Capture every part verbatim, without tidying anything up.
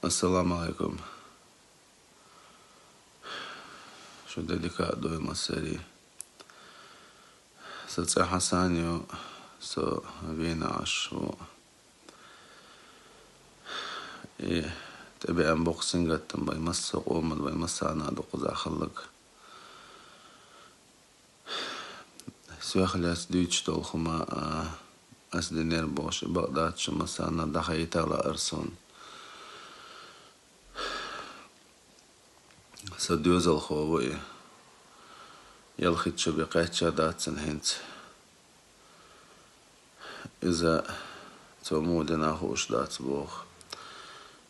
Ассаламу алейкум. Шу де дика а дой массери. Со цӀи Хьасан ю, со Вена Ӏаш ву. И тӀебеана боккха сингаттам вай масса къоман, вай массана а дукхаза хилларг. Соьх лаьца дуьйцуш долу хӀума, а, ас динера бохуш, и бакъ дац, шу массарна а дӀахаийта лаара суна. Сан доьзалхо ву и. Ялхитта шу бен кхаьчна дац цунна хӀинца. Иза цо муха дина хууш дац боху.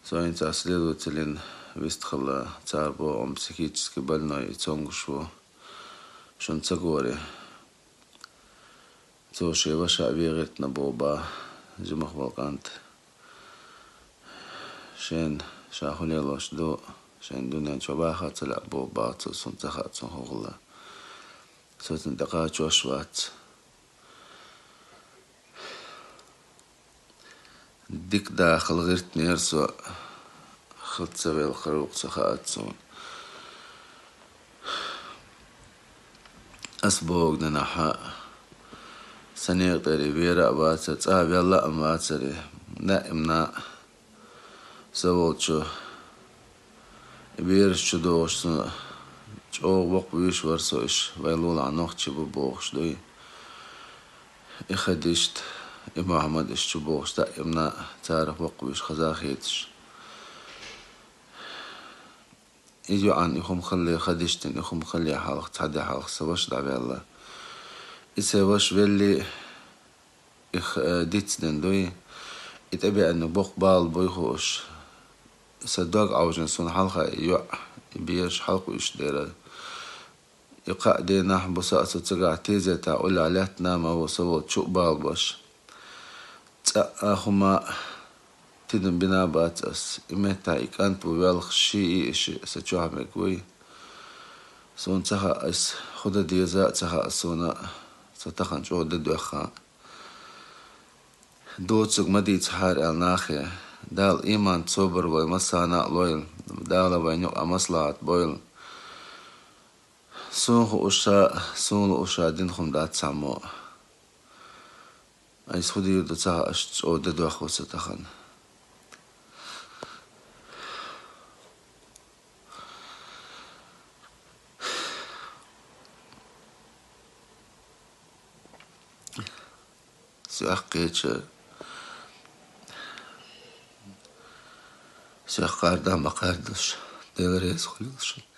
Со хӀинца следователийн вистхила, цара боху, психически больной и цомгуш ву. Шуна ца гори. Цо шен ваша вен гӀиртина боху бах, жимах волу кӀант. Шена ша хӀун лелош ду, шена дуьнен чохь баха ца лаьа боху бах цо, суна ца хаьа цунна хӀун хилла. Со цунна тӀекхачош вац. Дика дахала гӀиртинера со, хила ца велла кхара ву-кх ца хаац суна. Ас боху динахь, сан некъа тӀера вера а вацара, цӀа а велла а вацара, даимна со волчу И бераш чу догӀуш, цунна чӀогӀа воккхавуьйш вара со, иштта вай лулахь нохчий бу бохуш дуй. И Хадишта, и Мухьаммад иштта чу богӀуш, даимна царах воккхавуьйш хаза а хеташ. И йоӀана и хӀума хиллера, Хадиштина и хӀума хиллера хьалха, цхьа де хьалха сан ваша дӀаваьлла. И сан ваша велли, Их, э, дицдина дуй, и тӀебеана боккха бала буй хууш. Сан дог Ӏовжина суна хьалха и йоӀ, и бераш хьалакхуьуш дера. И кхаа дийнахь, буса а со цигахь тезета уллехь лаьттина ма ву, со волчу а бала беш. ЦӀа а хӀума тидам бина бац ас. И меттахь и кӀант ву велха ши и ши сан чохь мега вуй. Суна ца хаьа ас, хӀун дан деза а ца хаьа суна, со тахана чӀогӀа де доьхна. Доцург ма дийцахьара аьлла нахе. Дала иман, собар вай массарна а лойла. Дала вайна юкъа маслахьат бойла. Суна хууш а, суна лууш а дина хӀума дац цхьаммо. Айса хӀун дийр ду ца хаьа, аш чӀогӀа де доьхна ву со тахана. Соьх кхеча, соьх кхарда ма кхардалаш, Дела реза хуьлийла шуна.